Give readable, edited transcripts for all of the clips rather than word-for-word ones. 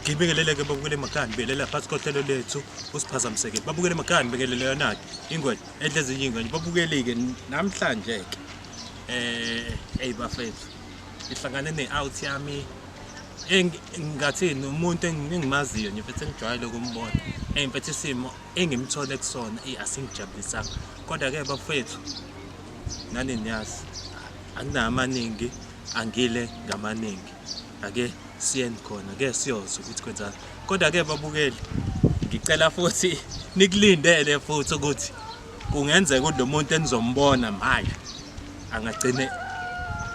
Ngibingelele-ke babukele emakhaya, ngibingelela phakathi kohlelo lethu usiphazamisekile. Babukele emakhaya, ngibingelele yona-ke ingwenya edla ezinye iy'ngwenya. Babukele-ke namhlanje-ke eyi bafethu, ngihlangane ne-out yami engingathini umuntu engimaziyo nje mfethu engijwayele ukumbona. Eyi mfethu isimo engimthole kusona eyi asingijabulisanga. Kodwa-ke bafethu nani niyazi anginawo amaningi angile ngamaningi. Ake siyeni khona ke siyozwa ukuthi kwenzani. Kodwa ke babukeli ngicela futhi nikulindele futhi ukuthi kungenzeka ukuthi lo muntu enizombona manje angagcine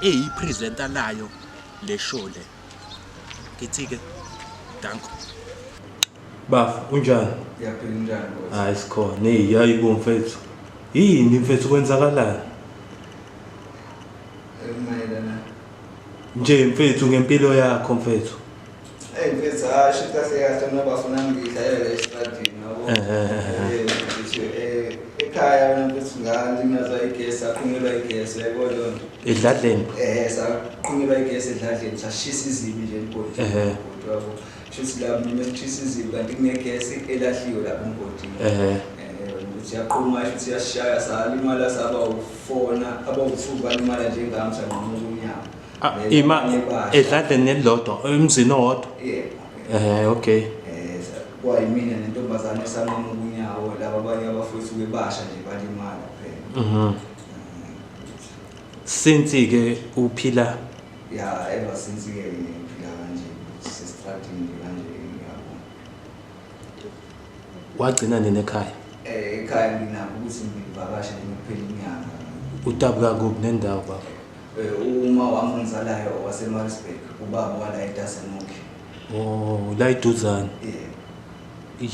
eyipresenter layo le show le. Ngithi ke danko. Bafo unjani? Ngiyaphila unjani boss? Hayi sikhona. Hey hayi bo mfethu. Yini mfethu kwenzakalani? Mayelana Nje mfethu ngempilo yakho mfethu. Hey mfethu hayi shit kahle kahle mina bafuna ngidlalele estradini yabo. Ngithi ekhaya mina mfethu ngalinyazwa igesi saqhunyelwa igesi yabo leyo nto. Edladleni. Saqhunyelwa igesi edladleni sashisa izibi nje emgodini. Yabo. Shuthi la mina sishisa izibi kanti kunegesi elahliwe lapha emgodini. Ukuthi yaqhuma shuthi yashaya salimala saba ufona abawu-2 balimala njengami sanqamuka unyawo. Ima edladleni nelilodwa emzini owodwa. Yebo. Okay. Kwayimina nentombazane esanqamuka unyawo laba abanye abafowethu bebasha nje balimala kuphela. Since ke uphila ya ever since ke ngiphila kanje sesitradini nje kanje ngiyabo. Wagcina nini ekhaya? Ekhaya nginakho ukuthi ngivakashe nje kuphela inyanga. Udabuka kuphi nendawo baba? Uma wami ongizalayo waseMaritzburg, ubaba wala eDasenhoek. Oh, la iduzane. Yebo.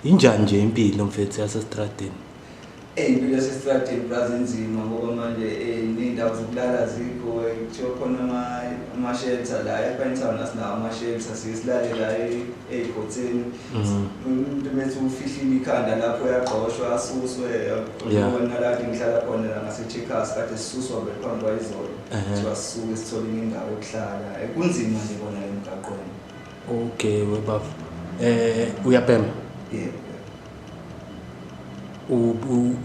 Injani nje impilo mfethu yasestradini? Impilo yasestradini brazi inzima ngoba manje ney'ndawo zokulala azikho, kuthiwa khona ama-shelter la ePinetown asinawo ama-shelter, siye silale la ey'khotheni. Umuntu methi ufihlile ikhanda lapho uyagxoshwa asuswe, nalapho ngihlala khona la ngase-Checkers kade sisuswa vele phambi kwayizolo. Kuthiwa sisuke sithole enye indawo yokuhlala. Kunzima nje kona emgaqweni. Okay webaba. Uyabhema? Yebo.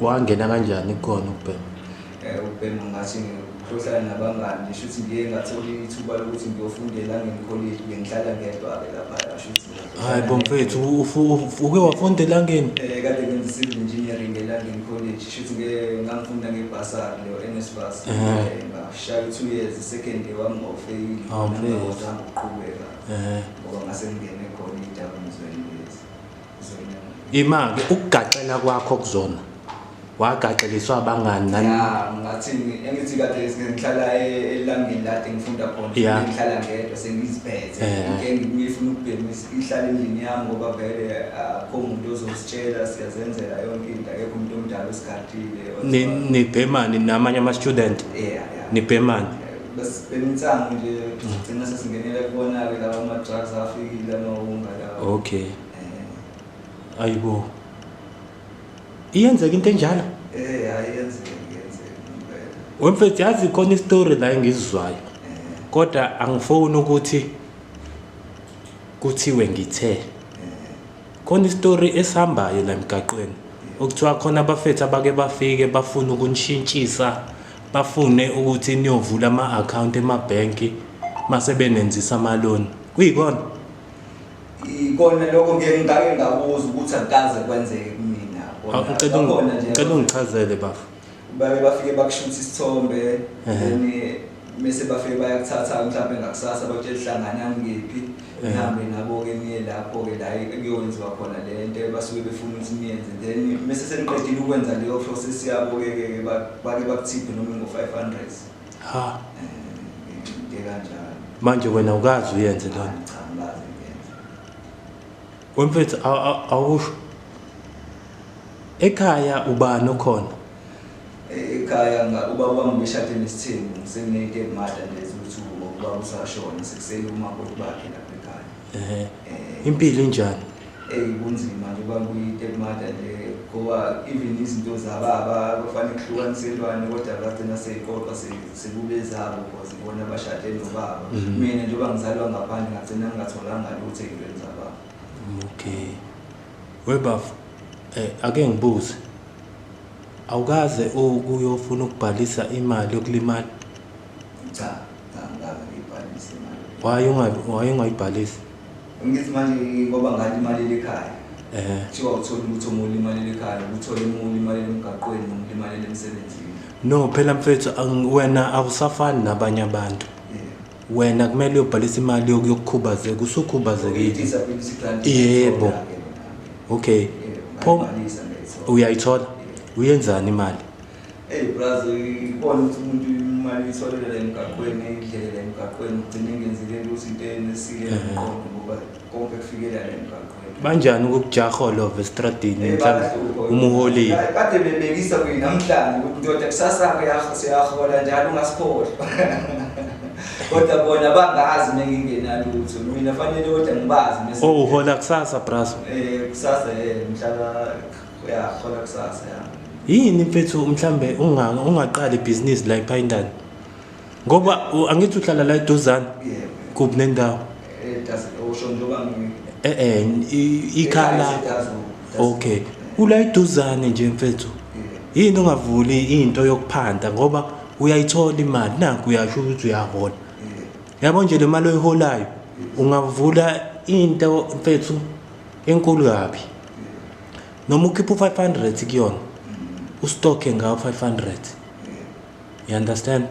Wangena kanjani kukona ukubhema? Ukubhema ngathi ngihlohlana nabangani nje shuthi ngiye ngathola ithuba lokuthi ngiyofunda eLangeni College, bengihlala ngedwa-ke lapha shuthi. Hayi bo mfethu, uke wafunda eLangeni? Kade ngenza civil engineering eLangeni College, shuthi ngangifunda ngebhasari leyo NSFAS. Ngashaya 2 years, second year wami ngawufeyili. Ngawuzama ukuqhubeka. Ngoba ngase ngingene khona iy'dakamizweni lezi. Ima-ke ukugaxela kwakho kuzona wagaxeliswa abangani nani? Ya, ngathi engithi kade ngihlala elangeni lade ngifunda khona, ngihlala ngedwa sengiziphethe. Ngike ngifuna ukubhema ihlala endlini yami ngoba vele akho umuntu ozositshela, siyazenzela yonke into, akekho umuntu omdala osigadile. Nibhemani namanye ama-student? Yeah. Nibhemani? Besibhema insangu nje, sigcina sesingenela kubona-ke lawa ama-drugs afikile amawunga lawa. Okay. Ayibo. Iyenzeka into enjalo? Hayi iyenzeka impela. Wemfethu yazi khona isitori la engizizwayo. Kodwa angifuni ukuthi kuthiwe ngithe. Khona isitori esihambayo la emgaqweni. Okuthiwa khona abafethu abake bafike bafuna ukunishintshisa, bafune ukuthi niyovula ama-account emabhenki mase benenzisa ama-loan. Kuyikona? Ikona lokho ngeke ngake ngabuza ukuthi akukaze kwenzeke kumina. Ngicela ungichazele bafo. Babe bafike bakushutha isithombe then mase bafike bayakuthatha mhlawumbe ngakusasa bakutshela hlanganani ngephi, nihambe nabo-ke niye lapho-ke la ekuyokwenziwa khona le nto basuke befuna ukuthi niyenze, then mase seniqedile ukwenza leyo process yabo-ke bake bakuthiphe noma ngo-500. Ha. Into kanjalo. Manje wena ukazi uyenze lona? Cha, ngikaze ngiyenze. Wemfethu awusho. Ekhaya ubani okhona? Ekhaya ubaba wami ubeshade nesithembu, ngisenento emada nje ukuthi ubaba usashona, sekusele umakoti bakhe lapha ekhaya. Impilo injani? Eyi kunzima nje uba kuyi-stepmother nje ngoba even izinto zababa kufanele kuhlukaniselwane kodwa bagcina seyiqoqa sekube zabo because ibona abashade nobaba. Mina njengoba ngizalwa ngaphandle ngagcina ngingatholanga lutho ey'ntweni zababa. Okay. Webafo, ake ngibuze. Awukaze ukuyofuna ukubhalisa imali yokulimala? Cha, cha ngikaze ngiyibhalise imali. Why ungayibhalisi? Ngithi manje ngoba ngalimalele ekhaya. Eh. Kuthiwa uthola ukuthi uma ulimalele ekhaya, uthole uma ulimalele emgaqweni noma ulimalele emsebenzini. No, phela mfethu wena awusafani nabanye abantu. Yeah. Wena kumele uyobhalisa imali yokukhubazeka, usukhubazekile. I-disability grant. Yebo. Ngiyayithola-ke mina. Okay. Yebo, Pho ngayibhalisa ngayithola. uyayithola? Uyenzani imali? Hey brazo, ikona ukuthi umuntu imali uyitholele la emgaqweni, eyidlele la emgaqweni, ugcine engenzile lutho into enesike emqondo ngoba konke kufikela la emgaqweni. Banjani ukukujaha olove estradini Eh, mhlawumbe bayahlupha. uma uholile? Kade bebekisa kuyi namhlanje ukuthi ndoda kusasa siyahola njalo ungasikhohlwa. Kodwa bona bangazi mengingenalutho. Mina fanele kodwa ngibazi mese. Oh, uhola kusasa brazo. Kusasa mhla uyahola kusasa ya. Yini mfethu mhlambe ungaqali ibhizinisi la ePhayindane? Ngoba angithi uhlala la eduzane. Yebo. Kuphi nendawo? Usho njengoba Ikhala. Okay. Ula eduzane nje mfethu. Yini ungavuli into yokuphanda ngoba uyayithola imali nakho uyasho ukuthi uyahola. Yabo nje le mali oyiholayo ungavula into mfethu enkulu kabi. Noma ukhipha u500 kuyona. Ustocke ngawo 500. You understand?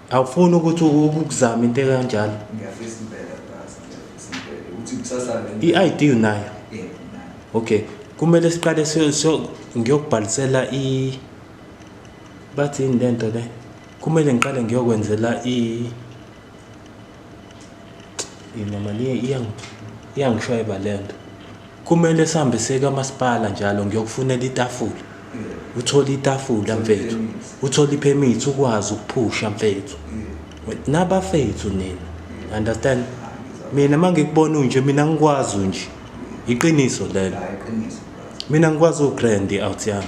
Awufuni ukuthi ukuzama into ekanjalo. Ngiyafisa impela basi, ngiyafisa impela ukuthi kusasa le I-ID unayo? Yebo. Okay. Kumele siqale ngiyokubhalisela i bathi yini lento le? Kumele ngiqale ngiyokwenzela i mama iyangishweba lento. Kumele sihambe siye kamasipala njalo ngiyokufunela itafula. Uthole itafula mfethu. Uthole ipermit ukwazi ukuphusha mfethu. Nabafethu nina. Understand? Mina mangikubona nje mina ngikwazi nje. Iqiniso lelo. Mina ngikwazi ugrand out yami.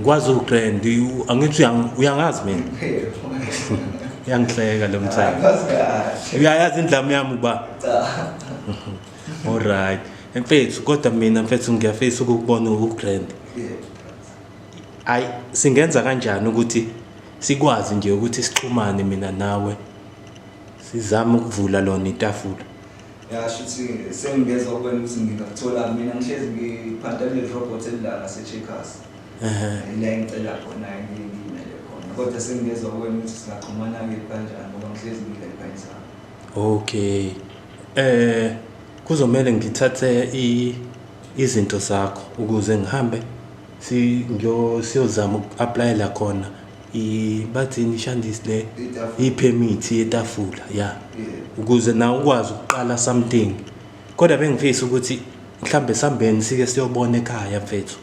Ngikwazi ugrand angithi uyangazi mina. Uyangihleka lo mthana. Uyayazi indlamu yami uba. All right. Mfethu kodwa mina mfethu ngiyafisa ukukubona ugrand. Ayi singenza kanjani ukuthi sikwazi nje ukuthi sixhumane mina nawe sizame ukuvula lona itafula? Yasho ukuthi sengingezwa kuwena ukuthi ngingakuthola mina ngihlezi ngiphanta kule robot elila ngase-Checkers. La engicela khona ngimele khona. Kodwa sengingezwa kuwena ukuthi singaxhumana-ke kanjani ngoba ngihlezi ngila ePhayindane. Okay. Kuzomele ngithathe izinto zakho ukuze ngihambe siyozama uku-applyela khona bathini ishandisi le ipermit yetafula ya ukuze nawe ukwazi ukuqala something. Kodwa bengifisa ukuthi mhlambe sambeni sike siyobona ekhaya mfethu.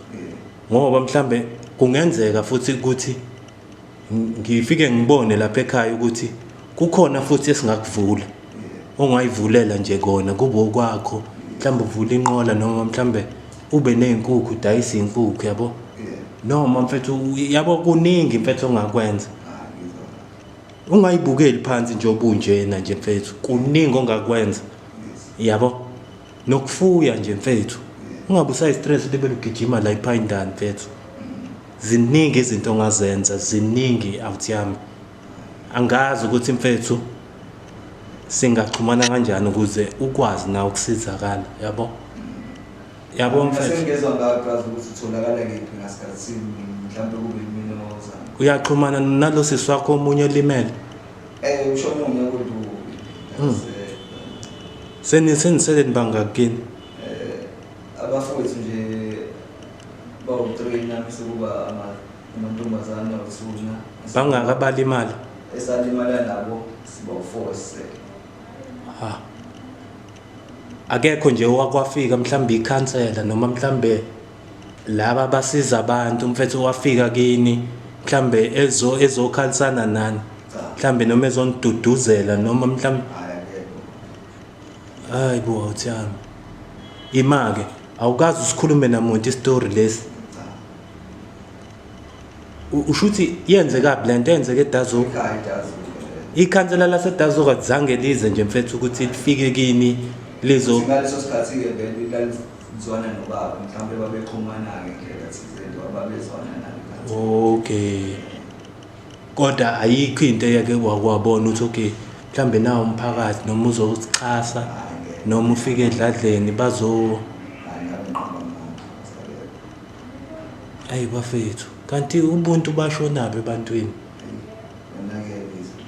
Ngoba mhlambe kungenzeka futhi ukuthi ngifike ngibone lapha ekhaya ukuthi kukhona futhi esingakuvula. Ongayivulela nje kona kube okwakho, mhlambe uvule inqola noma mhlambe ube nezinkukhu udayise izinkukhu yabo. Noma mfethu yabo kuningi mfethu ongakwenza. Ungayibukeli phansi nje obunjena nje mfethu, kuningi ongakwenza. Yabo. Nokufuya nje mfethu. Ungabe usayi stress libe ugijima la ePhayindane mfethu. Ziningi izinto ongazenza, ziningi out yami. Angazi ukuthi mfethu singaxhumana kanjani ukuze ukwazi nawe ukusizakala, yabo? Yabo mfethu. Sengezwa ngakwazi ukuthi utholakala kephi ngasikhathi mhlawumbe kube mina ozama. Uyaxhumana nalo sisi wakho omunye olimele? Ushone unyaka odlule. Senisele nibangaki kini? Abafowethu nje bawu-3 nami sekuba amantombazane awu-2. Bangakabalimali? Esalimala nabo siba u-4 sisele. Ha. Akekho nje owakwafika mhlambe ikhansela noma mhlambe laba abasiza abantu mfethu wafika kini mhlambe ezokhalisana nani mhlambe noma ezoniduduzela noma mhlambe Hayi akekho. Hayi bo awuthami. Ima-ke, awukaze usikhulume namuntu isitori lesi. Usho ukuthi yenzekaphi le nto yenzeke eDazuka? Ekhaya eDazuka. Ikhansela laseDazuka zange lize nje mfethu ukuthi lifike kini lizo Ngaleso sikhathi-ke vele lalizwana nobaba, mhlawumbe babexhumana-ke ndlela thizeni babezwana nalo ikhansela. Okay. Kodwa ayikho into eyake wakwabona ukuthi okay mhlambe nawo umphakathi noma uzosixhasa Hhayi ngeke. noma ufike edladleni bazo Hhayi ngabe ngiqamba amanga. Sakekho. Ayi bafethu, kanti ubuntu bashonaphi ebantwini? Yonakele izwe.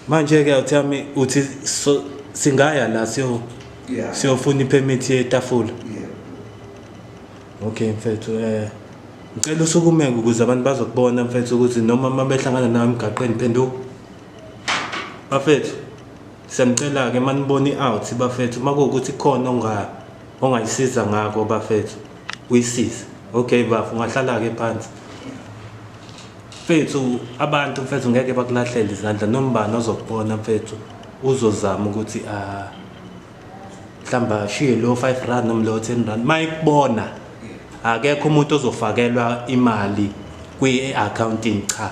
Manje-ke awuthi yami uthi so, singaya la siyo Yeah. siyofuna ipermit yetafula. Yeah. Okay mfethu ngicela usukumeke ukuze abantu bazokubona mfethu ukuthi noma uma behlangana nawe emgaqweni phenduka. Bafethu siyamcela-ke uma nibona i-out bafethu uma kuwukuthi khona ongayisiza ngakho bafethu uyisize. Okay bafo ungahlala-ke phansi. Mfethu abantu mfethu ngeke bakulahlele izandla noma ubani ozokubona mfethu uzozama ukuthi mhlawumbe ashiye lo 5 rand noma lo 10 rand mayikubona akekho umuntu ozofakelwa imali kwi-accounting cha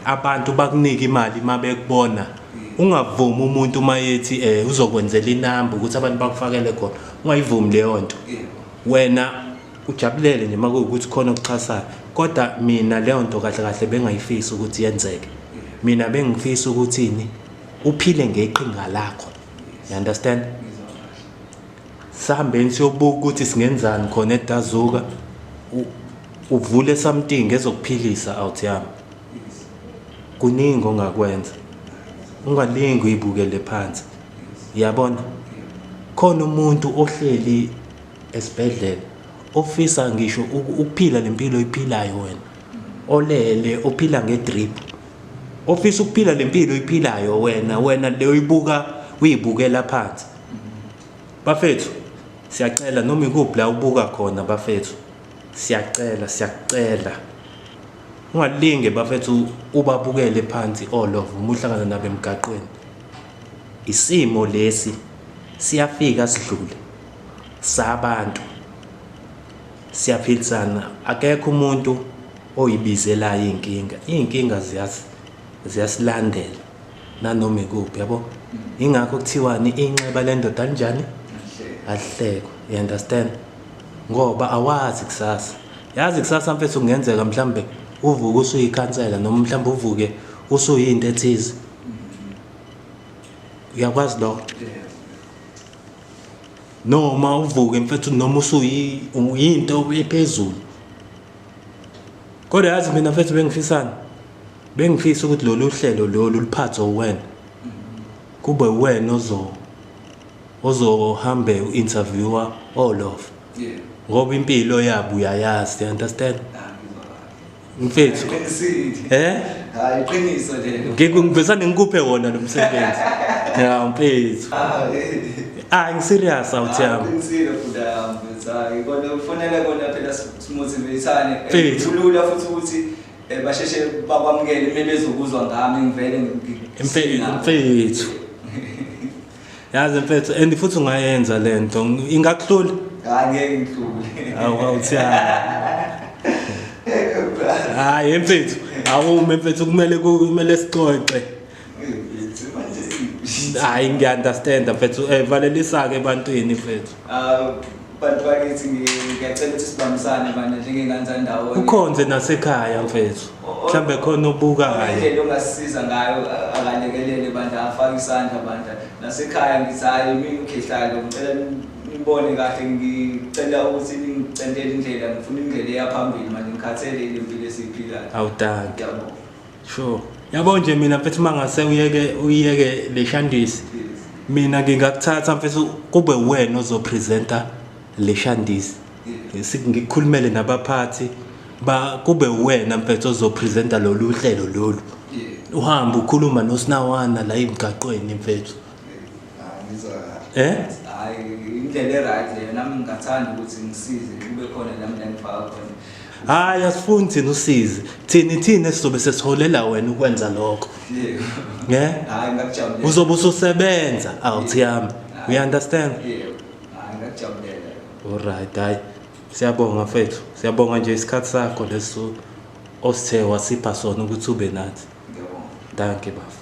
abantu bakunika imali mabekubona ungavumi umuntu uma ethi uzokwenzela inamba ukuthi abantu bakufakele khona ungayivumi leyo nto wena ujabulele nje makuwukuthi khona okuxhasayo kodwa mina leyo nto kahle kahle bengayifisi ukuthi yenzeke mina bengifisa ukuthini uphile ngeqhinga lakho you understand sihambeni siyobuka ukuthi singenzani khona eDazuka uvule something ezokuphilisa out yami kuningi ongakwenza ungalingi uyibukele phansi uyabona khona umuntu ohleli esibhedlela ofisa ngisho ukuphila lempilo oyiphilayo wena olele ophila ngedrip ofisa ukuphila lempilo oyiphilayo wena wena le uyibuka uyibukela phansi bafethu siyacela noma ikuphi la ubuka khona bafethu siyacela siyakucela ungalinge bafethu ubabukele phansi olova uma uhlangana nabo emgaqweni isimo lesi siyafika sidlule sabantu siyaphilisana akekho umuntu oyibizelayo inkinga inkinga ziyasilandela nanoma ikuphi yabo ingakho kuthiwani inxeba lendoda kanjani alihlekwa you understand ngoba awazi kusasa yazi kusasa mfethu kungenzeka mhlambe uvuke usuyikhansela noma mhlambe uvuke usuyinto ethize uyakwazi lokho noma uvuke mfethu noma usuyinto ephezulu kodwa yazi mina mfethu bengifisana bengifisa ukuthi lolu hlelo lolu luphathwe uwena kube uwena ozohambe u-interviewer all of ngoba impilo yabo uyayazi you understand mfethu Hayi iqiniso lelo. Ngikuvesane ngikuphe wona lo msebenzi. Ya mfethu. Ah ngiserious awuthi yami. Ngisile futhi mfethu. Hayi kodwa kufanele kona phela simotivateane. Mfethu. Kulula futhi ukuthi basheshe bakwamukele uma bezokuzwa ngami ngivele mfethu. Yazi mfethu and futhi ungayenza lento ingakuhlula. Hayi ngeke ngihlule. Awu awuthi hayi mfethu awume mfethu kumele sixoxe. Hayi ngiya-understand mfethu valelisa ke ebantwini mfethu. Bantu bakithi ngiyacela ukuthi sibambisane manje njengengane zandawonye. Ukhonze nasekhaya mfethu. Mhlambe khona obukayo. Indlela ongasisiza ngayo akalekelele bandla afake isandla bandla. Nasekhaya ngithi hayi mina ukhehlalo ngicela nibone kahle ngicela ukuthi ningicentele indlela ngifuna indlela eya phambili manje ngikhathele ile mpilo esiyiphilayo. Awudanki. Ngiyabonga. Sure. Yabo nje mina mfethu mangase uyeke le shandisi. Mina ngingakuthatha mfethu kube wena ozopresenta le shandisi. Ngikukhulumele nabaphathi ba kube wena mfethu ozopresenta lolu hlelo lolu. Uhamba ukhuluma noSinawana la emgaqweni mfethu. Hayi indlela eright leyo nami ngingathanda ukuthi ngisize kube khona nami la ngifaka khona. Hayi asifuni thina usize. Thina esizobe sesiholela wena ukwenza lokho. Yebo. Nge? Hayi ngakujabulela. Uzobe ususebenza awuthi yami. We understand? Yebo. Hayi ngakujabulela. Alright, hayi. Siyabonga mfethu. Siyabonga nje isikhathi sakho leso osithe wasipha sona ukuthi ube nathi. Ngiyabonga. Dankie bafo.